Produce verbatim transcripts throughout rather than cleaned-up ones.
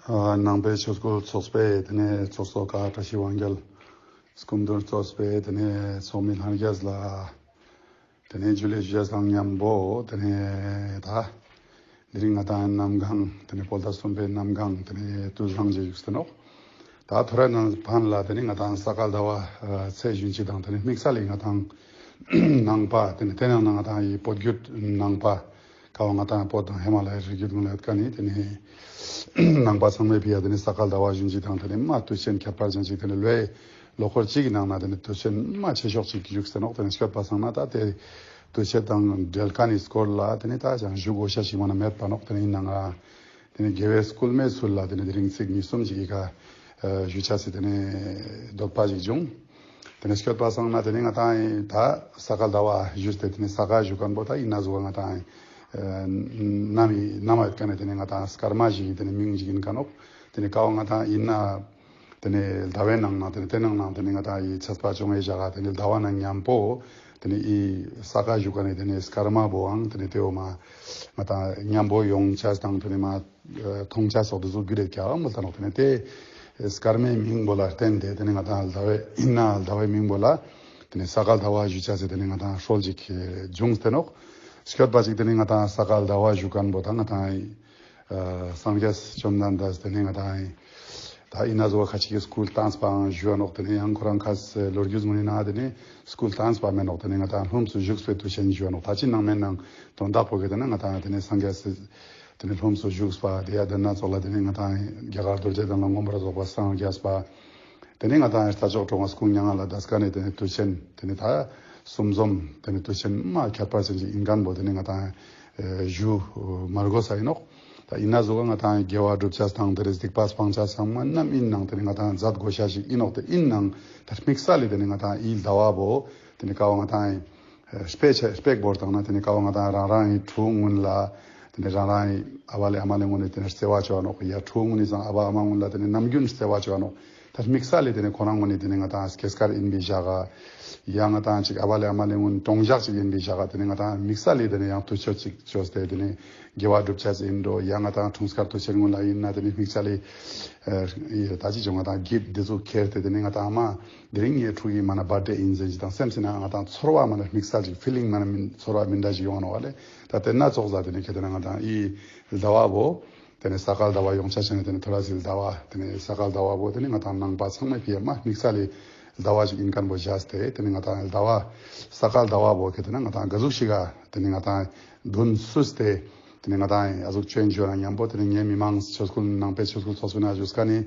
ཨ་ནང་པའི་ཆོས་སྐུལ་ཚོགས་པའི་དེ་ནས་ཚོགས་གཙོ་ཀ་བཀྲ་ཤིས་དབང་རྒྱལ་སྐུ་མདུན་གཙོས་པའི་དེ་ནས་ཚོགས་མི་ལྷན་རྒྱས་ལ་དེ་ནས་ཇུ་ལེ་ཞུ་ཡས་དང་མཉམ་པོ་དེ་ནས་ད་དེ་རིང་ང་ཏང་གནམ་གང་དེ་ནས་བོད་ཟླ་གསུམ་པའི་གནམ་གང་དེ་ནས་དུས་བཟང་ཅིག་བཞུགས་ཏེ་ནོག། ད་ཐོ་རེ་ནང་ཕན་ལ་དེ་ནས་ང་ཏང་ས་ག་ཟླ་བ་ཚེས་བཞིན་ཅིག་དང་དེ་ནས་དམིགས་བསལ་ལས་ང་ཏང་ནང་པ་དེ་ནས་དེ་ནང་ན་ང་ཏང་ཡི་བོད་བརྒྱུད་ནང་པ་ཀ་བོ་ང་ཏང་བོད་དང་ཧི་མ་ལ་ཡའི་རི་རྒྱུད་ཀུན་ལ་ཡོད་ཀ་ནི་དེ་ནས་ནང་པ་ཚང་མའི་ཕི་ཡ་དེ་ནས་ས་ག་ཟླ་བ་བཞིན་ཅིག་དང་དེ་ནས་མ་དུས་ཆེན་ཁྱད་པར་ཅན་ཅིག་དེ་ནས་ལོའི་ལོ་འཁོར་གཅིག་གི་ནང་ན་དེ་ནས་དུས་ཆེན་མ་ཆེ་ཤོས་ཅིག་བཞུགས་ཏེ་ནོག། དེ་ནས་སྐྱོད་པ་སང་ན་ད་དེ་དུས་ཆེན་དང་འབྲེལ་ཁ་ནི་སྐོར་ལ་དེ་ནས་ད་ཅང་ཞུ་དགོས་ཤེས་ཞིག་མ་ན་མེད་པ་ནོག། དེ་ནས་ཡིན་ན་ང་དེ་ནས་དགེ་བའི་སྐུལ་མའི་ཚུལ་ལ་དེ་ནས་དེ་རིང་ཚིག་གཉིས་གསུམ་ཅིག་གི་ཀ་ཞུ་ཆ་སི་དེ་ནས་འདོད་པ་ཞིག་བྱུང་། དེ་ནས་སྐྱོད་པ་སང་ན་དེ་ནས་ང་ཏང་ད་ས་ག་ཟླ་བ་ཞུས་ཏེ་དེ་ནས་ས་ག་ཞུ་མཁན་པོ་ད་ཡིན་ན་ཟུག་ང་ཏང་ནམ་ཡི་ནམ་ཡོད་ཀ་ནས་དེ་ནས་ང་ཏང་སྐར་མ་ཞིག་གི་དེ་ནས་མིང་ཞིག་ཡིན་ཀ་ནོག། དེ་ནས་ཀ་བོ་ང་ཏང་ཡིན་ན་དེ་ནས་ཟླ་བའི་ནང་ན་དེ་ནས་དེ་ནང་ན་དེ་ནས་ང་ཏང་ཡི་ཚེས་པ་བྱུང་བའི་ཞག་ག་དེ་ནས་ཟླ་བ་ནང་མཉམ་པོ་དེ་ནས་ཡི་ས་ག་ཞུ་མཁན་ནི་དེ་ནས་སྐར་མ་བོའང་དེ་ནས་དེ་བོ་མ་ང་ཏང་མཉམ་པོ་ཡོང་ཆ་དང་དེ་ནས་མ་མཐོང་ཆ་སོགས་དེ་ཚོ་རྒྱུད་དེ་ཀ་བོ་མོལ་ཏེ་ནོག། དེ་ནས་དེ་སྐར་མའི་མིང་པོ་ལ་བརྟེན་ཏེ་དེ་ནས་ང་ཏང་ཟླ་བའི་ཡིན་ན་ཟླ་བའི་མིང་པོ་ལ་དེ་ནས་ས་ག་ཟླ་བ་ཞུ་ཆ་སི་དེ་ནས་ང་ཏང་སྲོལ་ཅིག་བྱུང་སྟེ་ནོག། སྐྱོད་པ་ཅིག་དེ་ནས་ང་ཏང་ས་ག་ཟླ་བ་ཞུ་མཁན་པོ་ད་ང་ཏང་ཨ་སངས་རྒྱས་བཅོམ་ལྡན་འདས་དེ་ནས་ང་ཏང་ད་ཡིན་ན་ཟུག་ཁ་ཅིག་གི་སྐུ་བལྟམས་པའང་ཞུ་བ་ནོག། དེ་ནས་ཡང་ཁོ་རང་ཁ་སི་ལོ་རྒྱུས་ངོ་ནི་ན་དེ་ནས་སྐུ་བལྟམས་པ་མེན་ནོག། དེ་ནས་ང་ཏང་ལྷུམས་སུ་ཞུགས་པའི་དུས་ཆེན་ཞུ་བ་ནོག། ད་ཅི་ནང་མེན་ནང་དོན་དག་པོ་གི་དེ་ནས་ང་ཏང་དེ་ནས་སངས་རྒྱས་སི་དེ་ནས་ལྷུམས་སུ་ཞུགས་པ་དེ་ཡ་དེ་ན་ཙོགས་ལ་དེ་ནས་ང་ཏང་རྒྱ་གར་རྡོ་རྗེ་གདན་ལ་མངོན་པར་རྫོགས་པར་སངས་རྒྱས་པ། དེ་ནས་ང་ཏང་རྩྭ་མཆོག་གྲོང་བ་སྐུ་མྱ་ངན་ལ་བརྡ་སྐ་ནས་དེ་ནས་དུས་ཆེན་དེ་ནས་ད་གསུམ་འཛོམས་དེ་ནས་དུས་ཆེན་མ་ཁྱད་པར་ཅན་ཅིག་ཡིན་མཁན་པོ་དེ་ནས་ང་ཏང་ཞུ་མ་དགོས་ས་ཡིན་ནོག། ད་ཡིན་ན་ཟུག་ང་ཏང་དགེ་བ་སྒྲུབ་ཆ་དང་དེ་རེ་སྡིག་པ་སྤང་ཆ་ཚང་མ་ནམ་ཡིན་ནང་དེ་ནས་ང་ཏང་མཛད་དགོས་ཤེས་ཞིག་ཡིན་ནོག། དེ་ཡིན་ནང་ད་དམིགས་བསལ་ལས་དེ་ནས་ང་ཏང་ཡི་ཟླ་བ་བོ་དེ་ནས་ཀ་བོ་ང་ཏང་ཨ་དཔེ་ཆ་དཔེ་བོར་བཏང་ན་དེ་ནས་ཀ་བོ་ང་ཏང་རང་རང་ཡི་ཕྲུ་གུ་ཀུན་ལ་དེ་ནས་རང་རང་ཡི་ཨ་བ་ལེ་ཨ་མ་ལེ་ཀུན་ནས་དེ་ནས་བརྩེ་བ་བྱོ་བ་ནོག། ཡ་ཕྲུ་གུ་ཀུན་ནས་སང་ཨ་བ་ཨ་མ་ཀུན་ལ་དེ་ནས་ནམ་རྒྱུན་བརྩེ་བ་བྱོ་བ་ནོག། ད་དམིགས་བསལ་ལས་དེ་ནས་ཁོ་རང་ཀུན་ནས་དེ་ནས་ང་ཏང་སྐྱེས་སྐར་ཡིན་པའི་ཞག་ག་ཡ་ང་ཏང་ཅིག་ཨ་བ་ལེ་ཨ་མ་ལེ་ཀུན་གྲོངས་ཞག་ཅིག་ཡིན་པའི་ཞག་ག་དེ་ནས་ང་ཏང་དམིགས་བསལ་ལས་དེ་ནས་ཡང་དུས་ཆེན་ཅིག་བཅོས་ཏེ་དེ་ནས་དགེ་བ་སྒྲུབ་ཆ་ཡིན་འགྲོ། ཡ་ང་ཏང་འཁྲུངས་སྐར་དུས་ཆེན་ཀུན་ལ་ཡིན་ན་དེ་ནས་དམིགས་བསལ་ལས་ཨ་ད་ཅི་བྱུང་ང་ཏང་གིཕ་འདི་ཚོ་ཁྱེར་ཏེ་དེ་ནས་ང་ཏང་ཨ་མ་དེ་རིང་ངའི་ཕྲུ་གུའི་མ་ན་བར་ཐ་ཌེ་ཡིན་ཟེར་ཅིག་དང་སེམས་སི་ནང་ང་ཏང་ཚོར་བ་མ་ན་དམིགས་བསལ་ཅིག་ཕི་ལིང་མ་ན་མིན་ཚོར་བ་མི་འདྲ་ཞིག་ཡོང་ང་ནོག་བ་ལེ། ད་དེ་ན་ཙོགས་ཟ་དེ་ནས་ཁྱེད་དེ་ན་ང་ཏང་ཡི་ཟླ་བ་བོ་དེ་ནས་ས་ག་ཟླ་བ་ཡོང་ཆ་ཆ་ནས་དེ་ནས་ཐོ་རེ་སི་ཟླ་བ་དེ་ནས་ས་ག་ཟླ་བ་བོ་དེ་ནས་ང་ཏང་ནང་པ་ཚང་མའི་ཕི་ཡ་མ་དམིགས་བསལ་ལས་ཟླ་བ་ཞིག་ཡིན་མཁན་པོ་བཞག་སྟེ་དེ་ནས་ང་ཏང་ཟླ་བ་ས་ག་ཟླ་བ་བོ་ཁྱེད་དེ་ན་ང་ཏང་ག་ཟུག་ཞིག་ག་དེ་ནས་ང་ཏང་མདུན་བསུས་ཏེ་དེ་ནས་ང་ཏང་ཨ་ཟུག་ཆོས་འབྱོར་ན་མཉམ་པོ་དེ་ནས་ངའི་མི་མང་ཆོས་སྐུལ་ནང་པའི་ཆོས་སྐུལ་ཚོགས་པའི་ནང་བཞུགས་ཀ་ནས།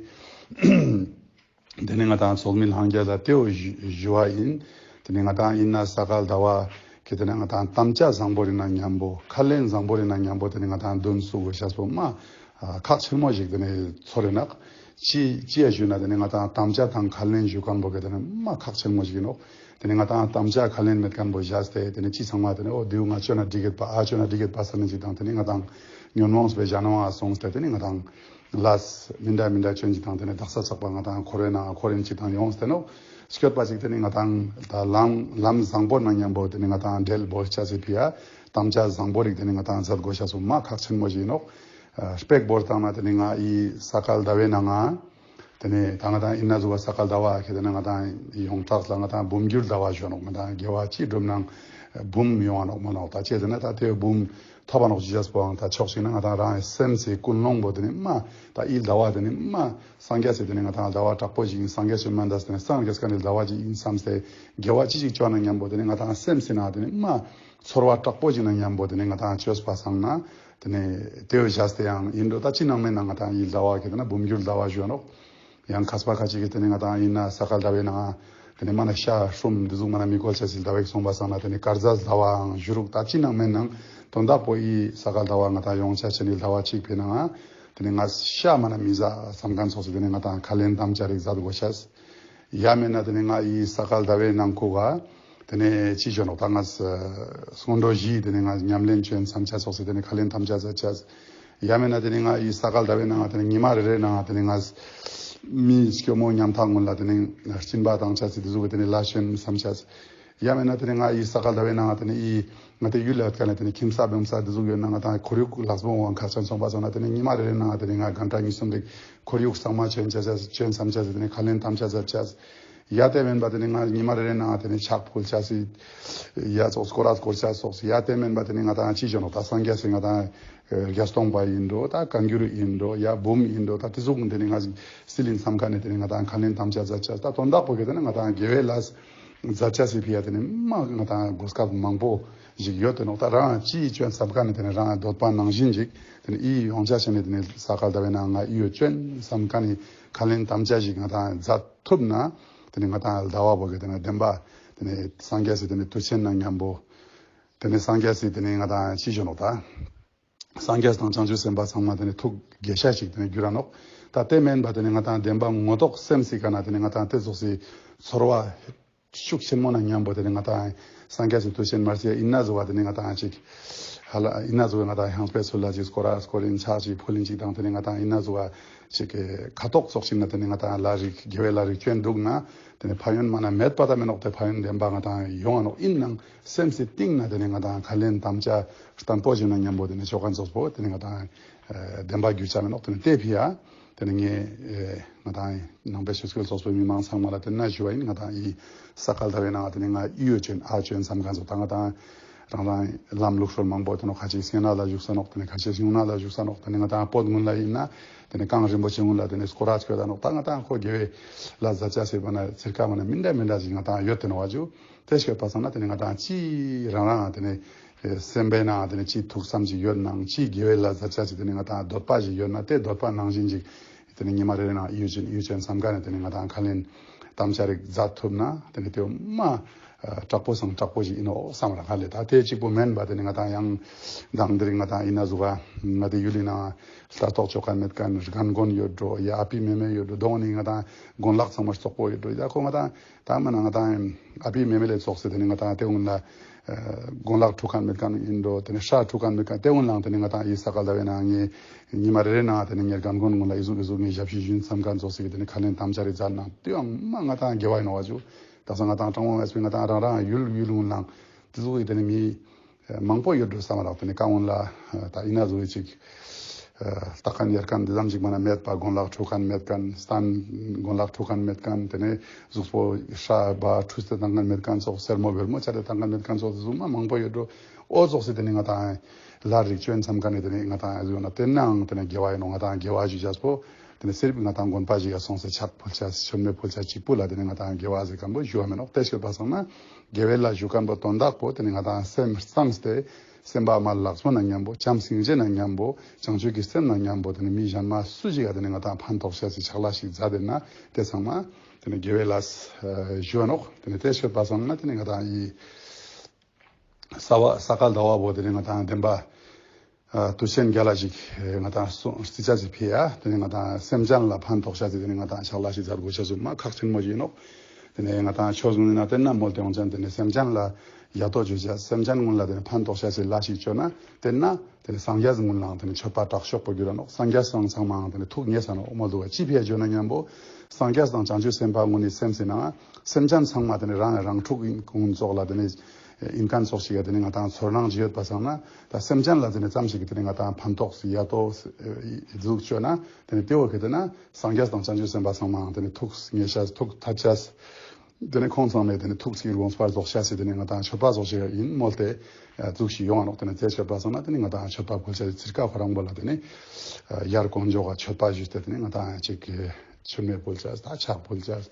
དེ་ནས་ང་ཏང་ཚོགས་མི་ལྷན་རྒྱས་ལ་དེའོ་ཞུ་བ་ཡིན། དེ་ནས་ང་ཏང་ཡིན་ན་ས་ག་ཟླ་བ་ཁྱེད་དེ་ན་ང་ཏང་དམ་བཅའ་བཟང་པོ་རིག་ན་མཉམ་པོ་ཁས་ལེན་བཟང་པོ་རིག་ན་མཉམ་པོ་དེ་ནས་ང་ཏང་མདུན་བསུ་དགོས་ཤེས་པོ་མ་ཁག་ཆེན་མོ་ཞིག་དེ་ནས་ཚོར་རེ་ནག། ཅི་ཅི་ཡ་ཞུ་ན་དེ་ནས་ང་ཏང་དམ་བཅའ་དང་ཁས་ལེན་ཞུ་མཁན་པོ་ཁྱེད་དེ་ན་མ་ཁག་ཆེན་མོ་ཞིག་ཡིན་ནོག། དེ་ནས་ང་ཏང་དམ་བཅའ་ཁས་ལེན་མེད་མཁན་པོ་བཞག་སྟེ་དེ་ནས་ཅི་ཚང་མ་དེ་ནས་འོ་དེའུ་ང་ཅོ་ན་འགྲིག་གེད་པ་ཨ་ཅོ་ན་འགྲིག་གེད་པ་ས་ནས་ཅིག་དང་དེ་ནས་ང་ཏང་ཉོན་མོངས་པའི་ཞ་ནོ་ཨ་སོང་སྟེ་དེ་ནས་ང་ཏང་ལས་མི་འདྲ་མི་འདྲ་ཅོན་ཅིག་དང་དེ་ནས་དག་ས་ཚགས་པ་ང་ཏང་འཁོར་བའི་ནང་འཁོར་རིན་ཅིག་དང་ཡོངས་ཏེ་ནོག། སྐྱོད་པ་ཅིག་དེ་ནས་ང་ཏང་ད་ལམ་ལམ་བཟང་པོ་ནང་མཉམ་པོ་དེ་ནས་ང་ཏང་འབྲེལ་བོ་ཆ་སི་ཕི་ཡ་དམ་བཅའ་བཟང་པོ་རིག་དེ་ནས་ང་ཏང་མཛད་དགོས་ཤེས་པོ་མ་ཁག་ཆེན་མོ་ཞིག་ཡིན་ནོག། ཨ་དཔེ་བོར་བཏང་ན་དེ་ནས་ང་ཡི་ས་ག་ཟླ་བའི་ནང་ང་དེ་ནས་ད་ང་ཏང་ཡིན་ན་ཟུག་པ་ས་ག་ཟླ་བ་ཁྱེད་དེ་ན་ང་ཏང་ཡོངས་གྲགས་ལ་ང་ཏང་འབུམ་འགྱུར་ཟླ་བ་ཞུ་ནོག། ང་ཏང་དགེ་བ་ཅི་སྒྲུབ་ནང་འབུམ་ཡོང་བ་ནོག་མ་ནོག། ད་ཅི་དེ་ན་ད་དེ་འབུམ་ཐོབ་པ་ནོག་ཞུ་ཅེས་པོའང་ད་ཕྱོགས་གཅིག་ན་ང་ཏང་རང་སེམས་སི་ཀུན་སློང་པོ་དེ་ནི་མ་ད་ཡི་ཟླ་བ་དེ་ནི་མ་སངས་རྒྱས་སི་དེ་ནི་ང་ཏང་ཟླ་བ་དྲག་པོ་ཞིག་ཡིན། སངས་རྒྱས་སི་མན་དས་དེ་ནི་སངས་རྒྱས་ཀ་ནི་ཟླ་བ་ཞིག་ཡིན་བསམ་སྟེ་དགེ་བ་ཅི་ཞིག་ཅོ་ན་མཉམ་པོ་དེ་ནི་ང་ཏང་སེམས་སི་ནང་དེ་ནི་མ་ཚོར་བ་དྲག་པོ་ཞིག་ན་མཉམ་པོ་དེ་ནི་ང་ཏང་ཅོས་པ་སང་ན་དེ་ནི་དེ་བོ་བཞག་སྟེ་ཡང་ཡིན་འགྲོ། ད་ཅི་ནང་མེད་ན་ང་ཏང་ཡི་ཟླ་བ་ཁྱེད་དེ་ན་འབུམ་འགྱུར་ཟླ་བ་ཞུ་ནོག། ཡང་མཁས་པ་ཁ་ཅིག་གིས་དེ་ནི་ང་ཏང་ཡིན་ན་ས་ག་ཟླ་བའི་ནང་དེ་ནི་མ་ན་ཤ་ཧྲུམ་འདི་ཟུག་མ་ན་མི་བཀོལ་ཆ་སི་ཟླ་བའི་སོང་པ་སང་ན་དེ་ནི་དཀར་ཟས་ཟླ་བའང་ཞུ་རུག། ད་ཅི་ནང་མེད་ནང་དོན་དག་པོ་ཡི་ས་ག་ཟླ་བ་ང་ཏང་ཡོང་ཆ་ཆེ་ནི་ཟླ་བ་གཅིག་པའི་ནང་དེ་ནི་ང་ཤ་མ་ན་མི་ཟ་བསམ་མཁན་ཚོགས་སི་དེ་ནི་ང་ཏང་ཁས་ལེན་དམ་བཅའ་རིག་མཛད་དགོས་ཤེས། ཡ་མེད་ན་དེ་ནི་ང་ཡི་ས་ག་ཟླ་བའི་ནང་ཁུག་ག་དེ་ནས་ཅི་ཞོ་ནོག། ད་ང་སྔོན་འགྲོ་བཞི་དེ་ནས་ང་ཉམས་ལེན་ཅོ་ཡིན་བསམ་ཆ་ཚོགས་སི་དེ་ནས་ཁས་ལེན་དམ་བཅའ་མཛད་ཆ། ཡ་མེད་ན་དེ་ནས་ང་ཡི་ས་ག་ཟླ་བའི་ནང་དེ་ནས་ཉི་མ་རེ་རེ་ནང་དེ་ནས་ང་མི་སྐྱོ་མོ་ཉམ་ཐག་སྔོན་ལ་དེ་ནས་སྦྱིན་པ་བཏང་ཆ་སི་དེ་ཟུག་གི་དེ་ནས་ལ་ཞོན་བསམ་ཆ། ཡང་མེད་ན་དེ་ནེ་ང་འི་ས་ག་ཟླ་བའི་ནང་དེ་ནེ་འི་ང་དེ་ཡུལ་ལ་ཡོད་ཁན་ནི་དེ་ནེ་ཁྱིམ་ས་བེམ་ས་དེ་ཟུག་ཡོད་ན་ང་དང་ཁོར་ཡུག་ལགས་པོ་ངང་ཁག་ཅན་སོང་པ་སོང་ན་དེ་ནེ་ཉི་མ་རེ་རེ་ནང་དེ་ནེ་ང་གན་ཊ་གཉིས་གསུམ་རིག་ཁོར་ཡུག་གཙང་མ་ཅོ་ཅེས་ཅོ་བསམ་ཅེས་དེ་ནེ་ཁས་ལེན་བཏང་ཅེས་ཟེར་ཅེས། ཡ་དེ་མེན་པ་དེ་ནེ་ང་ཉི་མ་རེ་རེ་ནང་དེ་ནེ་ཕྱག་ཕུལ་ཅེས་སི་ཡ་ཙོགས་སྐོར་ར་སྐོར་ཅེས་ཙོགས་ཡ་དེ་མེན་པ་དེ་ནེ་ང་དང་ཅི་ཅོ་ནོག་ད་སངས་རྒྱས་སི་ང་དང་བརྒྱད་སྟོང་པ་ཡིན་འགྲོ་ད་བཀའ་འགྱུར་ཡིན་འགྲོ་ཡ་འབུམ་ཡིན་འགྲོ་ད་དེ་ཟུག་དེ་ནེ་ང་སིལ་ཡིན་བསམ་ཁན་ནི་དེ་ནེ་ང་དང་ཁས་ལེན་བཏང་ཅེས་ཟེར་ཅེས་ད་དོན་དག་པོ་གི་དེ་ནེ་ང་དང་དགེ་བའི་ལས་ཟེར་ཅེས་སི་ཕི་ཡ་དེ་ནེ་མ་ང་དང་གོ་སྐབས་མང་པོ་ཞིག་ཡོད་དེ་ནོག་ད་རང་ཅི་ཅོ་བསམ་ཁན་ནི་དེ་ནེ་རང་འདོད་པ་ནང་བཞིན་ཞིག་དེ་ནེ་འི་ཡོང་ཅེས་ནི་དེ་ནེ་ས་ག་ཟླ་བའི་ནང་ང་འི་ཡོད་ཅོ་བསམ་ཁན་ནི་ཁས་ལེན་བཏང་ཅེས་ཞིག་ང་དང་མཛད་ཐུབ་ན་དེ་ནེ་ང་དང་ཟླ་བ་བོ་གི་དེ་ནེ་བདེན་པ་དེ་ནེ་སངས་རྒྱས་སི་དེ་ནེ་དུས་ཆེན་ནང་མཉམ་པོ་དེ་ནེ་སངས་རྒྱས་སི་དེ་ནེ་ང་དང་ཅི་ཅོ་ནོག་ད། སངས་རྒྱས་དང་བྱང་ཆུབ་སེམས་དཔའ་ཚང་མ་དེ་ནེ་ཐུགས་དགྱེས་ཤེས་ཤིག་དེ་ནེ་འགྱུར་ར་ནོག་ད་དེ་མེན་པ་དེ་ནེ་ང་དང་བདེན་པ་ངོ་ཐོག་སེམས་སི་ཀ་ནེ་དེ་ནེ་ང་དང་དེ་ཙོགས་སི་ཚོར་བ་ཤུགས་ཆེན་མོ་ནང་མཉམ་པོ་དེ་ནེ་ང་དང་སངས་རྒྱས་སི་དུས་ཆེན་མ་ཚད་ཡིན་ན་ཟུག་པ་དེ་ནེ་ང་དང་ཅིག་ཧ་ལ་ཡིན་ན་ཟུག་པ་ང་དང་ཡང་སྤེ་ཚུལ་ལ་ཅིག་སྐོར་ར་སྐོར་ཡིན་ཕྱག་ཅིག་ཕུལ་ཡིན་ཅིག་དང་དེ་ནེ་ང་དང་ཡིན་ན་ཟུག་པ་ཅིག་ཁ་ཐོག་ཙོགས་ཤིག་ན་དེ་ནེ་ང་དང་ལ་རིག་དགེ་བའི་ལ་རིག་ཅོ་འདུག་ན་དེ་ནེ་ཕན་ཡོན་མ་ན་མེད་པ་ད་མེན་ནོག་དེ་ཕན་ཡོན་བདེན་པ་ང་དང་ཡོང་ང་ནོག་ཡིན་ནང་སེམས་སི་གཏིང་ན་དེ་ནེ་ང་དང་ཁས་ལེན་དམ་བཅའ་བརྟན་པོ་ཞིག་ན་མཉམ་པོ་དེ་ནེ་ཆོ་ག་ཙོགས་པོ་དེ་ནེ་ང་དང་བདེན་པ་རྒྱུ་ཆ་མེན་ནོག་དེ་ནེ་དེ་ཕི་ཡ་དེ་ནེ་ངས་ང་དང་ནང་པའི་ཆོས་སྐལ་ཙོགས་པོའི་མི་མང་ཚང་མ་ལ་དེ་ན་ཞུ་བ་ཡིན། ང་དང་འི་ས་ག་ཟླ་བའི་ནང་དེ་ནེ་ང་འི་ཡོད་ཅོ་ཨ་ཅོ་བསམ་ཁན་ཙོགས་ད་ང་དང་རང་རང་ལམ་ལུགས་སྲོལ་མང་པོ་དེ་ནོག་ཁ་ཅིག་སྙེ་ན་ལ་བཞུགས་ས་ནོག་དེ་ནེ་ཁ་ཅིག་སྙུང་ན་ལ་བཞུགས་ས་ནོག་དེ་ནེ་ང་དང་བོད་སྔོན་ལ་ཡིན་ན་དེ་ནེ་གངས་རིན་པོ་ཆེ་སྔོན་ལ་དེ་ནེ་སྐོར་ར་ཅོ་ད་ནོག་ད་ང་དང་ཁོ་དགེ་བའི་ལ་ཟ་ཅེས་སི་བ་ན་ཚིར་ཀ་མ་ན་མི་འདྲ་མི་འདྲ་ཞིག་ང་དང་ཡོད་དེ་ནོག་བ་ཇུ། དེ་ཤོད་པ་སང་ན་དེ་ནེ་ང་དང་ཅི་རང་རང་དེ་ནེ་སེམས་པའི་ནང་དེ་ནེ་ཅི་ཐུགས་བསམ་ཅིག་ཡོད་ནང་ཅི་དགེ་བའི་ལ་ཟ་ཅེས་སི་དེ་ནེ་ང་དང་འདོད་པ་ཞིག་ཡོད་ན་དེ་འདོད་པ་ནང་བཞིན་ཅིག་དེ་ནེ་ཉི་མ་རེ་རེ་ནང་ཡུལ་ཅན་ཡུལ་ཅན་བསམ་ཁན་ནི་དེ་ནེ་ང་དང་ཁས་ལེན་དམ་བཅའ་རིག་མཛད་ཐུབ་ན་དེ་ནེ་དེ་མ་དྲག་པོ་སང་དྲག་པོ་ཞིག་ཡིན་ནོག་བསམ་ར་ཁ་ལེ། ད་དེ་གཅིག་པོ་མེན་པ་དེ་ནེ་ང་དང་ཡང་དང་དེ་རིང་ང་དང་ཡིན་ན་ཟུག་ག་ང་དེ་ཡུལ་ལི་ནང་ལྟ་རྟོག་ཅོ་ཁན་མེད་ཁན་རྒན་རྒོན་ཡོད་འགྲོ་ཡ་ཨ་པི་མེ་མེ་ཡོད་འགྲོ་དོང་ནི་ང་དང་གོན་ལག་ཚང་མ་རྩོག་པོ་ཡོད་འགྲོ་ཡ་ཁོ་ང་དང་ད་མ་ན་ང་དང་ཨ་པི་མེ་མེ་ལེ་ཙོགས་སེ་དེ་ནེ་ང་དང་དེ་གུན་ལ་གོན་ལག་འཁྲུ་ཁན་མེད་ཁན་ཡིན་འགྲོ་དེ་ནེ་ཤ་འཁྲུ་ཁན་མེད་ཁན་དེ་གུན་ལའང་དེ་ནེ་ང་དང་འི་ས་ག་ཟླ་བའི་ནང་ངས་ཉི་མ་རེ་རེ་ནང་དེ་ནེ་ངས་རྒན་རྒོན་གུན་ལ་འི་ཟུག་འི་ཟུག་ངས་ཞབས་ཕྱི་ཞུ་ཡིན་བསམ་ཁན་ཙོགས་སེ་གི་དེ་ནེ་ཁས་ལེན་དམ་བཅའ་རེ་མཛད་ན་དེའང་མ་ང་དང་དགེ་བ་ཡིན་ནོག་བ་ཇུ། ད་སང་ང་དང་གྲངས་མང་མེད་པའི་ང་དང་རང་རང་ཡུལ་ཡུལ་གུན་ལའང་དེ་ཟུག་གི་དེ་ནེ་མི་མང་པོ་ཡོད་འགྲོ་བསམ་རག་དེ་ནེ་ཀ་གུན་ལ་ད་ཡིན་ན་ཟུག་གི་ཅིག་ལྟ་ཁན་ཡར་ཁན་འདི་ཙམ་ཅིག་མ་ན་མེད་པ་གོན་ལག་འཁྲུ་ཁན་མེད་ཁན་སྟན་གོན་ལག་འཁྲུ་ཁན་མེད་ཁན་དེ་ནེ་གཟུགས་པོ་ཧྲ་བ་འཁྲུས་ཏེ་བཏང་ཁན་མེད་ཁན་ཙོགས་སེར་མོ་བེར་མོ་ཆ་ཏེ་བཏང་ཁན་མེད་ཁན་ཙོགས་དེ་ཟུག་མ་མང་པོ་ཡོད་འགྲོ། འོ་ཙོགས་སེ་དེ་ནེ་ང་དང་ལ་རིག་ཅོ་ཡིན་བསམ་ཁན་ནི་དེ་ནེ་ང་དང་ཡོད་ན་དེ་ནའང་དེ་ནེ་དགེ་བ་ཡིན་ནོག་ང་དང་དགེ་བ་ཞུ་ཅེས་པོ་དེ་ནེ་སེར་བི་ང་དང་དགོན་པ་ཞིག་ག་སོང་སེ་ཕྱག་ཕུལ་ཅེས་མཆོད་མེ་ཕུལ་ཅེས་གཅིག་པུ་ལ་དེ་ནེ་ང་དང་དགེ་བ་ཟེར་ཁན་པོ་ཞུ་བ་མེན་ནོག་དེ་ཤོད་པ་སང་ན་དགེ་བའི་ལ་ཞུ་ཁན་པོ་དོན་དག་པོ་དེ་ནེ་ང་དང་སེམས་གཙང་སྟེ་སེམས་པ་མ་ལགས་པོ་ན་མཉམ་པོ་བྱམས་སྙིང་རྗེ་ན་མཉམ་པོ་བྱང་ཆུབ་ཀྱི་སེམས་ན་མཉམ་པོ་དེ་ནེ་མི་གཞན་མ་སུ་ཞིག་ག་དེ་ནེ་ང་དང་ཕན་ཐོགས་ཤེས་སི་ཕྱག་ལས་ཤིག་མཛད་དེ་ན་དེ་ཚང་མ་དེ་ནེ་དགེ་བའི་ལས་ཞུ་བ་ནོག་དེ་ནེ་དེ་ཤོད་པ་སང་ན་དེ་ནེ་ང་དང་འི་ས་བ་ས་ག་ཟླ་བ་བོ་དེ་ནེ་ང་དང་བདེན་པ་དུས་ཆེན་རྒྱལ་ལ་ཞིག་ང་དང་རྩི་ཅེས་སི་ཕི་ཡ་དེ་ནེ་ང་དང་སེམས་ཅན་ལ་ཕན་ཐོགས་ཤེས་སི་དེ་ནེ་ང་དང་ཕྱག་ལས་ཤིག་མཛད་དགོས་ཤེས་སུ་མ་ཁག་ཆེན་མོ་ཞིག་ཡིན་ནོག་དེ་ནེ་ང་དང་ཆོས་གུན་ནི་ན་དེ་ན་མོལ་ཏེ་ཡོང་ཅན་དེ་ནེ་སེམས་ཅན་ལ་ཡ་ཏོ་ཅོ་ཅེས་སེམས་ཅན་གུན་ལ་དེ་ནེ་ཕན་ཐོགས་ཤེས་སི་ལས་ཤིག་ཅོ་ན་དེ་ན་དེ་ནེ་སངས་རྒྱས་གུན་ལའང་དེ་ནེ་མཆོད་པ་དྲག་ཤོས་པོ་གྱུར་ར་ནོག་སངས་རྒྱས་སང་ཚང་མའང་དེ་ནེ་ཐུགས་མཉེས་ས་ནོག་མོལ་འདུག་བ་ཅི་ཕི་ཡ་ཅོ་ན་མཉམ་པོ་སངས་རྒྱས་དང་བྱང་ཆུབ་སེམས་དཔའ་གུན་ནི་སེམས་སི་ནང་སེམས་ཅན་ཚང་མ་དེ་ནེ་རང་རང་ཕྲུག་ཡིན་གུན་ཙོགས་ལ་དེ་ནེ་ཡིན་ཁན་ཙོགས་ཤིག་ཡ་དེ་ནེ་ང་དང་ཚོར་སྣང་ཅིག་ཡོད་པ་སང་ན་ད་སེམས་ཅན་ལ་དེ་ནེ་ཙམ་ཞིག་གི་དེ་ནེ་ང་དང་ཕན་ཐོགས་སི་ཡ་ཏོ་ཟུག་ཅོ་ན་དེ་ནེ་དེ་བོ་གི་དེ་ན་སངས་རྒྱས་དང་བྱང་ཆུབ་སེམས་དཔའ་ཚང་མའང་དེ་ནེ་ཐུགས་མཉེས་ཤེས་ཐུགས་ཐད་ཤེས། དེ་ནེ་ཁོང་ཚང་མས་དེ་ནེ་ཐུགས་ཀྱི་དགོངས་པ་རྫོགས་ཤེས་སི་དེ་ནེ་ང་དང་མཆོད་པ་རྫོགས་ཤེས་ཡིན་མོལ་ཏེ་འདུག་ཤིག་ཡོང་ང་ནོག་དེ་ནེ་དེ་མཆོད་པ་སང་ན་དེ་ནེ་ང་དང་མཆོད་པ་ཕུལ་ཤེས་སི་ཚིར་ཀ་ཁོ་རང་པོ་ལ་དེ་ནེ་ཡར་དཀོན་མཆོག་ག་མཆོད་པ་ཞུས་ཏེ་དེ་ནེ་ང་དང་ཅིག་མཆོད་མེ་ཕུལ་ཤེས་ད་ཕྱག་ཕུལ་ཤེས་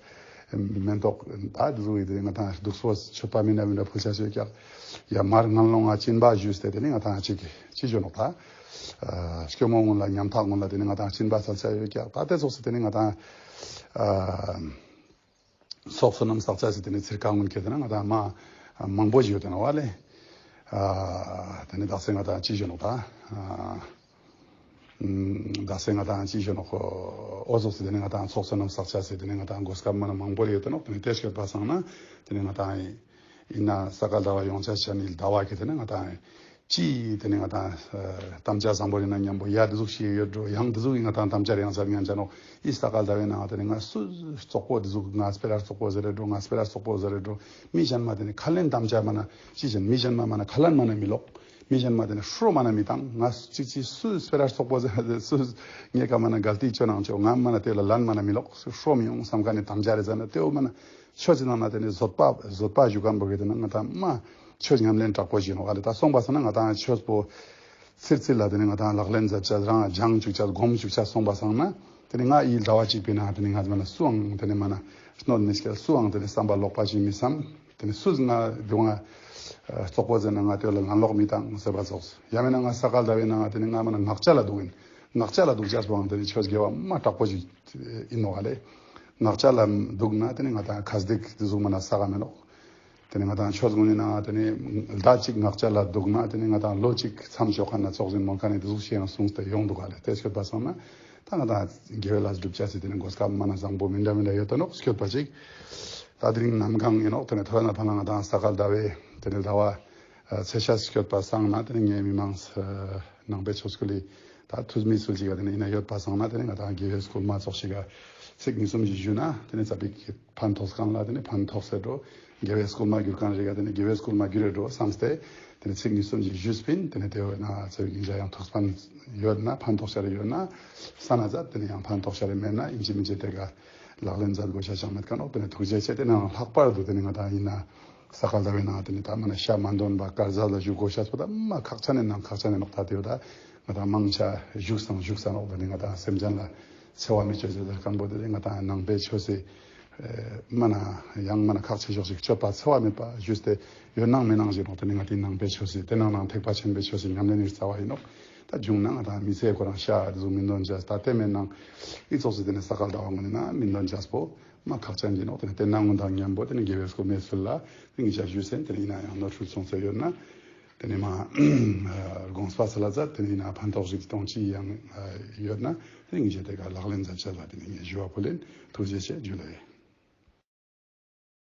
མེན་ཏོག་ད་དེ་ཟུག་ཡིན་དེ་ནེ་ང་དང་བདུག་སྤོས་མཆོད་པ་མི་འདྲ་མི་འདྲ་ཕུལ་ཤེས་ཡོད་ཀྱག་ཡ་མར་ངན་སློང་ང་སྦྱིན་པ་ཞུས་ཏེ་དེ་ནེ་ང་དང་ཅིག་ཅི་ཞུ་ནོག་ད་སྐྱོ་མོ་གུན་ལ་ཉམ་ཐག་གུན་ལ་དེ་ནེ་ང་དང་སྦྱིན་པ་སལ་ཤེས་ཡོད་ཀྱག་ད་དེ་ཙོགས་སི་དེ་ནེ་ང་དང་ཚོགས་བསོད་ནམས་བསགས་ཅེས་སི་དེ་ནེ་ཚིར་ཀ་གུན་ཁེ་དེ་ན་ང་དང་མ་མང་པོ་ཞིག་ཡོད་དེ་ན་བ་ལེ། དེ་ནེ་དག་ས་ང་དང་ཅི་ཞུ་ནོག་ད། དག་ས་ང་དང་ཅི་ཞུ་ནོག་འོ་ཙོགས་སི་དེ་ནེ་ང་དང་ཚོགས་བསོད་ནམས་བསགས་ཅེས་སི་དེ་ནེ་ང་དང་གོ་སྐབས་མ་ན་མང་པོ་ཡོད་དེ་ནོག་དེ་ནེ་དེ་ཤོད་པ་སང་ན་དེ་ནེ་ང་དང་ཡིན་ན་ས་ག་ཟླ་བ་ཡོང་ཅེས་ཆ་ནི་ཟླ་བ་ཁེ་དེ་ན་ང་དང་ ཅི་ཏེ་ནེ་ང་ཏང་ཨ་དམ་བཅའ་བཟང་པོ་ཡིན་ན་མཉམ་པོ་ཡ་ཏེ་ཟུག་ཞིག་ཡོད་འགྲོ། ཡང་ཏེ་ཟུག་གི་ང་ཏང་དམ་བཅའ་རེ་ཡང་ཟེར་ཉན་ཅ་ནོག། ཨི་ས་ག་ཟླ་བའི་ནང་ཏེ་ནེ་ང་སུ་རྩོག་པོ་ཏེ་ཟུག་ང་སྤེ་ར་རྩོག་པོ་ཟེར་རེ་འགྲོ། ང་སྤེ་ར་རྩོག་པོ་ཟེར་རེ་འགྲོ། མི་གཞན་མ་ཏེ་ནེ་ཁ་ལན་དམ་བཅའ་མ་ན་ཅི་ཞན་མི་གཞན་མ་མ་ན་ཁ་ལན་མ་ན་མི་ལོག། མི་གཞན་མ་ཏེ་ནེ་ཧྲོ་མ་ན་མི་བཏང་། ང་ཅི་ཅི་སུ་སྤེ་ར་རྩོག་པོ་ཟེར་སུ་ངེ་ཀ་མ་ན་གལ་ཏི་ཅོ་ནང་ཅོ་ང་མ་ན་ཏེ་ལ་ལན་མ་ན་མི་ལོག། ཧྲོ་མི་ཡོང་བསམ་ཁན་ནི་དམ་བཅའ་རེ་ཟེར་ན་ཏེ་བོ་མ་ན་ཆོས་ཅི་ནང་ན་ཏེ་ནེ་བཟོད་པ་བཟོད་པ་ཞུ་ཁན་པོ་གི་ཏེ་ན་ང་ཏང་མ་ཆོས་ཉམས་ལེན་དྲག་པོ་ཞིག་ཡིན་ནོག་ལེ། ད་སོང་པ་སང་ན་ང་ཏང་ཆོས་པོ་ཚིར་ཚིར་ལ་ཏེ་ནེ་ང་ཏང་ལག་ལེན་མཛད་ཅ་རང་སྦྱང་ཅུག་ཅ་སྒོམ་ཅུག་ཅ་སོང་པ་སང་ན་ཏེ་ནེ་ང་ཨི་ཟླ་བ་གཅིག་པའི་ནང་ཏེ་ནེ་ང་མ་ན་སུའང་ཏེ་ནེ་མ་ན་གནོད་མི་སྐྱེལ། སུའང་ཏེ་ནེ་བསམ་པ་ལོག་པ་ཞིག་མི་བསམ། ཏེ་ནེ་སུས་ང་དུང་ང་རྩོག་པོ་ཟེར་ན་ང་ཏེ་ལ་ལན་ལོག་མི་བཏང་ཟེར་བ་ཙོགས། ཡང་མེད་ན་ང་ས་ག་ཟླ་བའི་ནང་ཏེ་ནེ་ང་མ་ན་ངག་བཅད་ལ་འདུག་ཡིན། ངག་བཅད་ལ་འདུག་ཅ་སོང་ཏེ་ནེ་ཆོས་དགེ་བ་མ་དྲག་པོ་ཞིག་ཡིན་ནོག་ལེ། ངག་བཅད་ལ་འདུག་ན་ཏེ་ནེ་ང་ཏང་ཁ་སྡིག་ཏེ་ཟུག་མ་ན་ས་ག་མེད་ནོག། ཏེ་ནེ་ང་ཏང་ཆོས་གུན་ནི་ནང་ཏེ་ནེ་ཟླ་གཅིག་ངག་བཅད་ལ་འདུག་ན་ཏེ་ནེ་ང་ཏང་ལོ་གཅིག་མཚམས་ཞོག་ཁན་ན་ཙོགས་ཡིན་མོན་ཁན་ནི་ཏེ་ཟུག་ཤེས་ཡང་གསུངས་ཏེ་ཡོང་འདུག་ག་ལེ། ཏེ་སྐྱོད་པ་སང་ན་ད་ང་ཏང་དགེ་བའི་ལས་སྒྲུབ་ཅ་སི་ཏེ་ནེ་གོ་སྐབས་མ་ན་བཟང་པོ་མི་འདྲ་མི་འདྲ་ཡོད་དོ་ནོག། སྐྱོད་པ་ཅིག་ད་དེ་རིང་གནམ་གང་ཡིན་ནོག། ཏེ་ནེ་ཐོ་ན་ཕ་ན་ང་ཏང་ས་ག་ཟླ་བའི་ཏེ་ནེ་ཟླ་བ་ཚེས་ཤ་སྐྱོད་པ་སང་ན་ཏེ་ནེ་ངའི་མི་མང་ནང་པའི་ཆོས་སྐུལ་ལི་ད་ཐུས་མི་སུ་ཅིག་ག་ཏེ་ནེ་ཡིན་ན་ཡོད་པ་སང་ན་ཏེ་ནེ་ང་ཏང་དགེ་བའི་སྐུལ་མ་ཙོགས་ཤིག་ག་ཚིག་གཉིས་གསུམ་ཞིག་ཞུས་ན་ཏེ་ནེ་ཙ་པིག་ཕན་ཐོགས་ཁན་ལ་ཏེ་ནེ་ཕན་ཐོགས་སེ་འགྲོ། དགེ་བའི་སྐུལ་མ་གྱུར་ཁན་རེ་ག་ཏེ་ནེ་དགེ་བའི་སྐུལ་མ་གྱུར་རེ་འགྲོ་བསམས་ཏེ་ཏེ་ནེ་ཚིག་གཉིས་གསུམ་ཞིག་ཞུས་པིན། ཏེ་ནེ་ཏེ་བོ་ན་ཚེ་བའི་ཉིན་ཞག་ཡང་ཐོགས་ཕན་ཡོད་ན་ཕན་ཐོགས་ཤ་རེ་ཡོད་ན་ས་ན་ཛད། ཏེ་ནེ་ཡང་ཕན་ཐོགས་ཤ་རེ་མེད་ན་ཨིན་ཅི་མིན་ཅི་ཏེ་ག་ལག་ལེན་ཛད་དགོས་ཤ་ཅང་མེད་ཁན་ནོག། ཏེ་ནེ་ཐུགས་རྗེ་ཆེ། ཏེ་ནེ་ལྷག་པར་དུ་ཏེ་ནེ་ང་ཏང་ཡིན་ན་ས་ག་ཟླ་བའི་ནང་ཏེ་ནེ་ད་མ་ན་ཤ་མ་འདོན་པ་དཀར་ཟས་ལ་ཞུགས་དགོས་ཤ་སོ་ད་མ་ཁག་ཅན་ནི་ནང་ཁག་ཅན་ནི་ནོག། ད་ཏེ་བོ་ད་ང་ཏང་མང་ཆེ་ཞུགས་སང་ཞུགས་ས་ནོག། ཏེ་ནེ་ང་ཏང་སེམས་ཅན་ལ་འཚེ་བ་མི་ཅོ་ཟེར་ཁན་པོ་ཏེ་ནེ་ང་ཏང་ནང་པའི་ཆོས་སི་མ་ན་ཡང་མ་ན་ཁག་ཆེ་ཤོས་ཤིག་སྤྱོད་པ་འཚེ་བ་མེད་པ་ཞུས་ཏེ་ཡོད་ནང་མེད་ནང་ཞིག་ནོག། ཏེ་ནེ་ང་ཏི་ནང་པའི་ཆོས་སི་ཏེ་ནང་ནང་ཐེག་པ་ཆེན་པོའི་ཆོས་སི་ཉམས་ལེན་ནི་རྩ་བ་ཡིན་ནོག། ད་བྱུང་ན་ང་ཏང་མི་ཚེ་ཁོ་རང་ཤ་ཏེ་ཟུག་མི་འདོན་ཅ་ད་ཏེ་མེད་ནང་ཨི་ཙོགས་སི་ཏེ་ནེ་ས་ག་ཟླ་བ་གུན་ནི་ནང་མི་འདོན་ཅ་པོ་མ་ཁག་ཅན་ཞིག་ནོག། ཏེ་ནེ་ཏེ་ནང་གུན་དང་མཉམ་པོ་ཏེ་ནེ་དགེ་བའི་སྐུལ་མའི་ཚུལ་ལ་ཏེ་ནེ་ངེད་ཅག་ཞུས་སེན། ཏེ་ནེ་ཡིན་ན་ཡང་ནོར་འཁྲུལ་སོང་ཚེ་ཡོད་ན་ཏེ་ནེ་མ་དགོངས་པ་ཚེ་ལ་ཛད། ཏེ་ནེ་ཡིན་ན་ཕན་ཐོགས་ཤིག་གཏོང་ཅི་ཡང་ཡོད་ན་ཏེ་ནེ་ངེད་ཅག་ཏེ་ག་ལག་ལེན་ཛད་ཅ་ལ་ཏེ་ནེ་ངས་ཞུ་བ་ཕུལ་ལེན། ཐུགས་རྗེ་ཆེ། ཇུ་ལེ།